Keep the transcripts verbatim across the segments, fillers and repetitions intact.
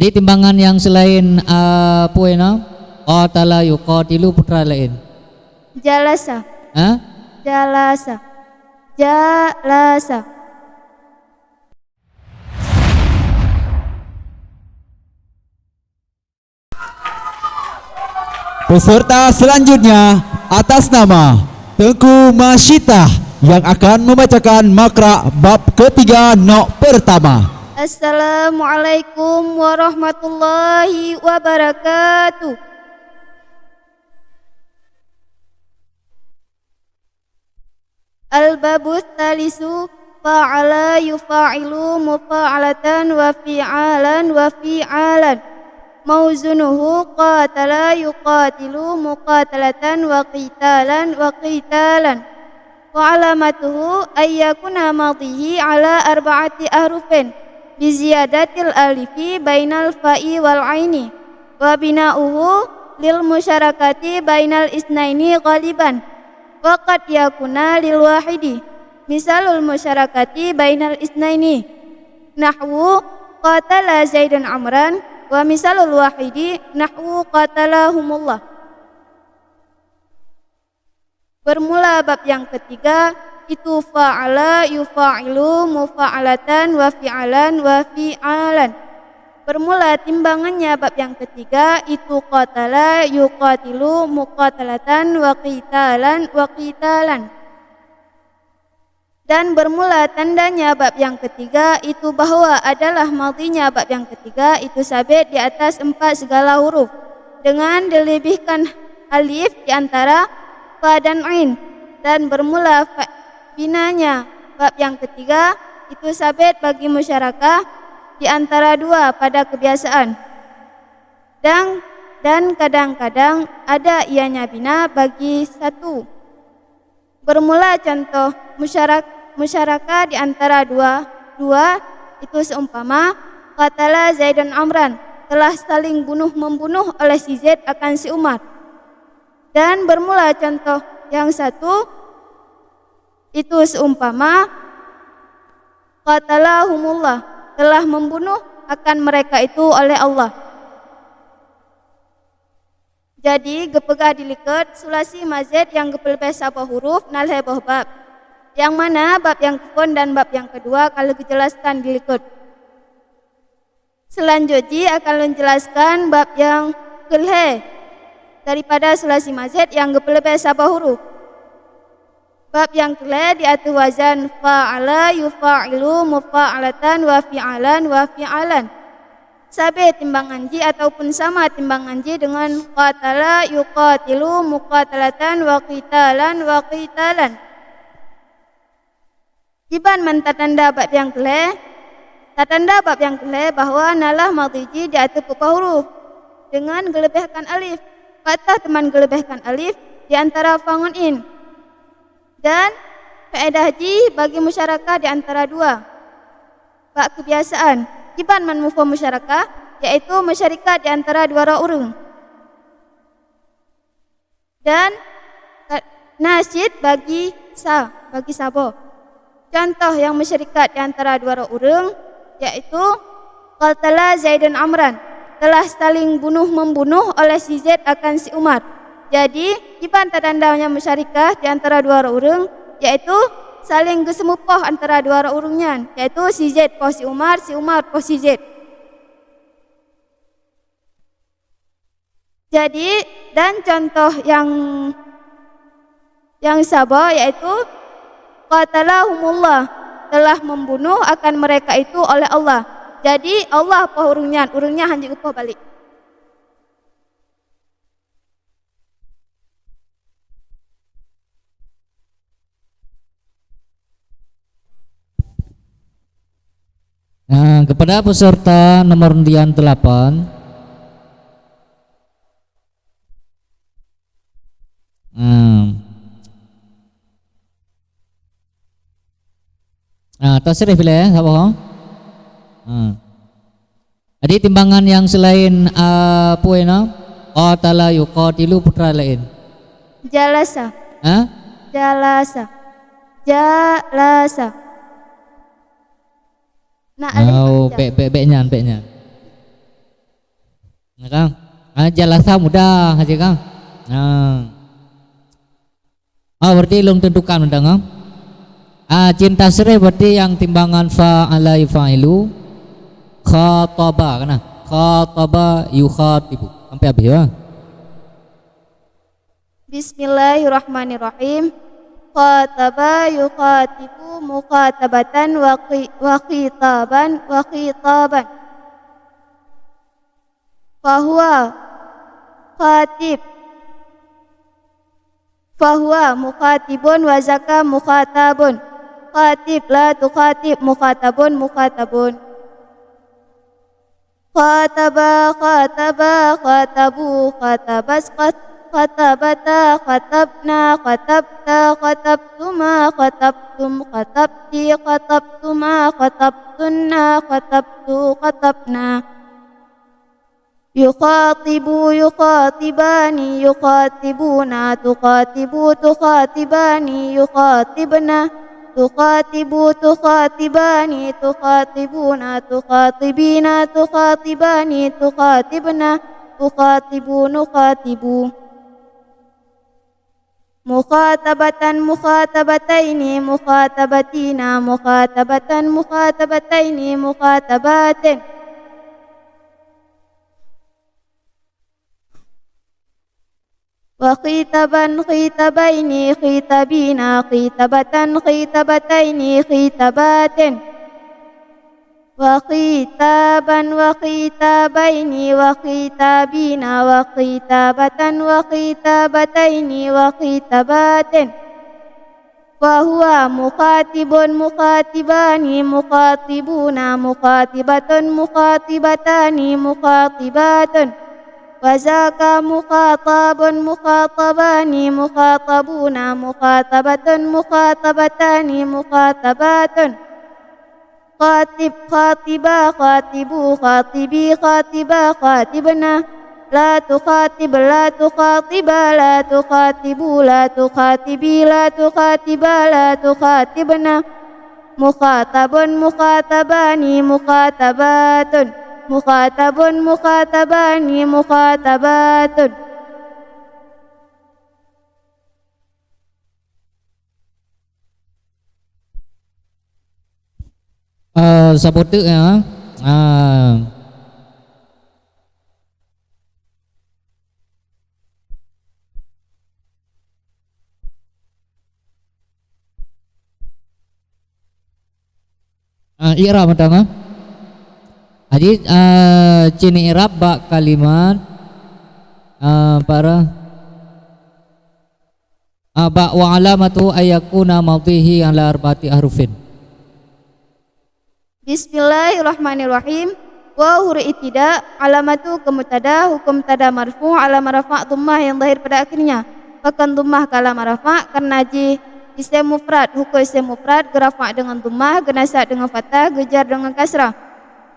Di timbangan nyang seulaén, a, peue na? Qatala yuqatilu putra laén. Jalasa. Ha? Jalasa. Jalasa. Peserta selanjutnya atas nama Teungku Masyitah yang akan membacakan makra bab ketiga nok pertama. Assalamualaikum warahmatullahi wabarakatuh. Al-babus talisu, fa'ala yufa'ilu mufa'alatan wa fi'alan wa fi'alan. Mauzunuhu qatala yuqatilu muqatalatan wa qitalan wa qitalan. Wa alamatuhu ayyakuna madihi ala arba'ati ahrufin biziyadatil alifi bainal fa'i wal aini, wa bina'uhu lil musyarakati bainal isnaini ghaliban, wa qad yakuna lil wahidi misalul musyarakati bainal isnaini, nahwu qatala Zaidun Amran, wa misalul wahidi nahwu qatalahumullah. Bermula bab yang ketiga, itu fa'ala yufa'ilu mufa'alatan wa fi'alan wa fi'alan. Bermula timbangannya bab yang ketiga, itu qatala yuqatilu muqatalatan wa qitalan wa qitalan. Dan bermula tandanya bab yang ketiga, itu bahwa adalah madhinya bab yang ketiga, itu sabit di atas empat segala huruf, dengan dilebihkan alif di antara fa dan ain. Dan bermula fa-, binanya bab yang ketiga, itu sabit bagi musyarakah di antara dua pada kebiasaan. Dan, dan kadang-kadang ada ianya bina bagi satu. Bermula contoh, musyarak-, musyarakah di antara dua, dua, itu seumpama, qatala Zaidun Amran, telah saling bunuh-membunuh oleh si Zaid akan si Umar. Dan bermula contoh yang satu, itu seumpama, qatalahumullah, telah membunuh akan mereka itu oleh Allah. Jadi, geupeugah di likot, sulasi mazid nyang geupeuleubeh saboh huruf na lhée boh bab. Nyang mana bab nyang keuphon dan bab nyang keudua ka lheueh geujelaskan di likot. Seulanjut jih akan lôn jelaskan bab nyang keulhée daripada sulasi mazid nyang geupeuleubeh saboh huruf. Bab nyang keulhée di ateueh wazan fa'ala yufa'ilu mufa'alatan wa fi'alan wa fi'alan. Sabe timbangan jih ataupun sama timbangan jih deungon qatala yuqatilu muqatalatan wa qitalan wa qitalan. Kiban man tatanda bab nyang keulhée? Tatanda bab nyang keulhée bahwa nalah madhi jih di ateueh peuet boh huruf deungon geuleubehkan alif. Pat teuma geuleubehkan alif di antara fa ngon ain. Dan faedah jih bagi musyarakah di antara dua. Bak keubiasaan, kiban man muphom musyarakah, yaitu meusyarikat di antara dua droe ureuëng. Dan ka-, na cit bagi sa-, bagi saboh. Contoh nyang meusyarikat di antara dua droe ureuëng, yaitu qatala Zaidun Amran, telah saling bunuh-membunuh oleh si Zaid akan si Umar. Jadi, kiban tatanda nyang meusyarikah di antara dua droe ureuëng, yaitu saling geuseumupoh antara dua droe ureuëng nyan, yaitu si Zaid poh si Umar, si Umar poh si Zaid. Jadi, dan contoh nyang, nyang saboh yaitu qatalahumullah, telah membunuh akan mereka itu oleh Allah. Jadi, Allah poh ureuëng nyan, ureuëng nyan hana geupoh balek. Nah, kepada peserta nomor undian delapan. Nah. Ah, tasrif bila ya, sabar, ha? Ah. Jadi timbangan nyang seulaén, ah, peue na? Qatala yuqatilu putra laén. Jalasa. Ha? Jalasa. Jalasa. Nah, alif. Oh, bèk, bèk, bèk nyan, bèk nyan. Jalasa mudah aja kan. Nah. Ah, berarti lôn tentukan udah kan. Ah, cinta sirih berarti yang timbangan fa'ala yufa'ilu, khataba kan. Khataba yukhatibu. Sampai habis ya. Bismillahirrahmanirrahim. Khataba yukhatibu mukhatabatan wa khi-, wa khitaban wa khitaban. Fahuwa khatib. Fahuwa mukhatibun wa zaka mukhatabun. Khatib la tukhatib mukhatabun mukhatabun. Khataba khataba khatabu khatabas khat-, khatabata khatabna khatabta khatabtuma khatabtum khatabti khatabtuma khatabtunna khatabtu khatabna. Yukhatibu yukhatibani yukhatibuna tukhatibu tukhatibani yukhatibna tukhatibu tukhatibani tukhatibuna tukhatibina tukhatibani tukhatibna tukhatibu nukhatibu. Mukhatabatan mukhatabataini mukhatabatina mukhatabatan mukhatabataini mukhatabatin. Wa khitaban khitabaini khitabina khitabatan khitabataini khitabatin. Wa khitaban wa khitabaini wa khitabina wa khitabatan wa khitabataini wa khitabatin. Wa huwa mukhatibun mukhatibani mukhatibuna mukhatibatun mukhatibatani mukhatibatun. Wa zaka mukhatabun mukhatabani mukhatabuna mukhatabatun mukhatabatani mukhatabatun. Khatib khatiba khatibu khatibi khatiba khatibna. La tukhatib la tukhatiba la tukhatibu la tukhatibi la tukhatiba la tukhatibna. Mukhatabun mukhatabani mukhatabatun. Mukhatabun mukhatabani mukhatabatun. Eh, saboh teuk ya. Ah. Ah, i'rab mantong, ah. Jadi, ah, cini i'rab bak kalimat, ah, para Ah, bak wa alamatu ayyakuna madhihi ala arba'ati ahrufin. Bismillahirrahmanirrahim. Wa huruf ibtida, alamatu keu mubtada, huköm mubtada marfu', alamat rafa' dhammah nyang zahir pada akhirnya. Pakon dhammah keu alamat rafa', karena jih isem mufrad, huköm isem mufrad geurafa' deungon dhammah, geunasab deungon fathah, geujar deungon kasrah.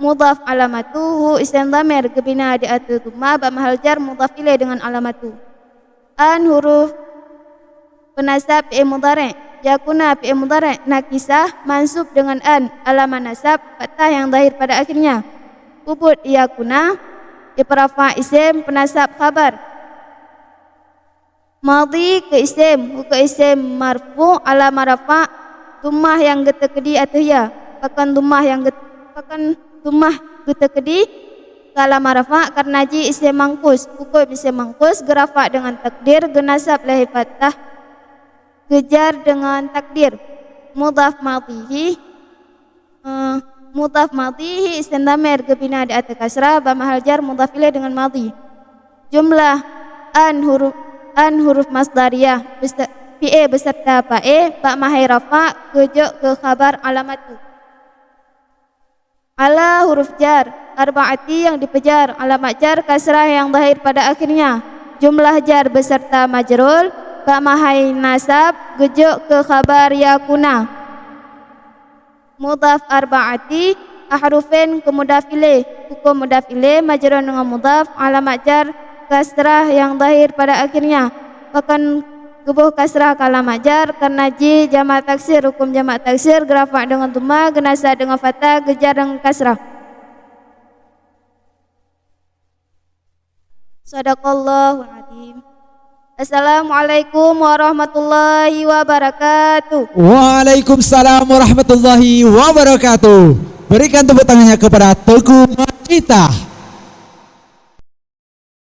Mudhaf alamatuhu isem dhamir geubina di ateueh dhammah bak mahal jar mudhaf ilaih deungon alamatu. An huruf peunasab fi'il mudhari', yakuna fi'il mudhari' nakisah mansub deungon an, alamat nasab fathah nyang zahir pada akhirnya. Peubuet yakuna, ipeuharafa isem peunasab khabar. Madhi keu isem, huköm isem marfu', alamat rafa' dhammah nyang geuteukeudi ateueh ya. Pakon dhammah nyang geut-, pakon dhammah geuteukeudi keu alamat rafa', karena jih isem manqus. Huköm isem manqus geurafa' deungon takdir, geunasab lé fathah, geujar deungon takdir. Mudhaf madhihi, eh, mudhaf madhihi isem dhamir geubina di ateueh kasrah bak mahal jar mudhaf ilaih deungon madhi. Jumlah an huruf, an huruf masdariyah bese-, fi'il beserta fa'il bak mahal rafa' geujok keu khabar alamatu. Ala huruf jar, arba'ati nyang dipeujar, alamat jar kasrah nyang zahir pada akhirnya. Jumlah jar beserta majrur, bak mahal nasab geujok keu khabar yakuna. Mudhaf arba'ati, ahrufin keu mudhaf ilaih. Huköm mudhaf ilaih majrur deungon mudhaf, alamat jar kasrah nyang zahir pada akhirnya. Pakon geuboh kasrah keu alamat jar, karena jih jamak taksir, huköm jamak taksir geurafa' deungon dhammah, geunasab deungon fathah, geujar deungon kasrah. Sadaqallahul azim. Assalamualaikum warahmatullahi wabarakatuh. Waalaikumsalam warahmatullahi wabarakatuh. Berikan tepuk tangannya kepada Teuku Majita.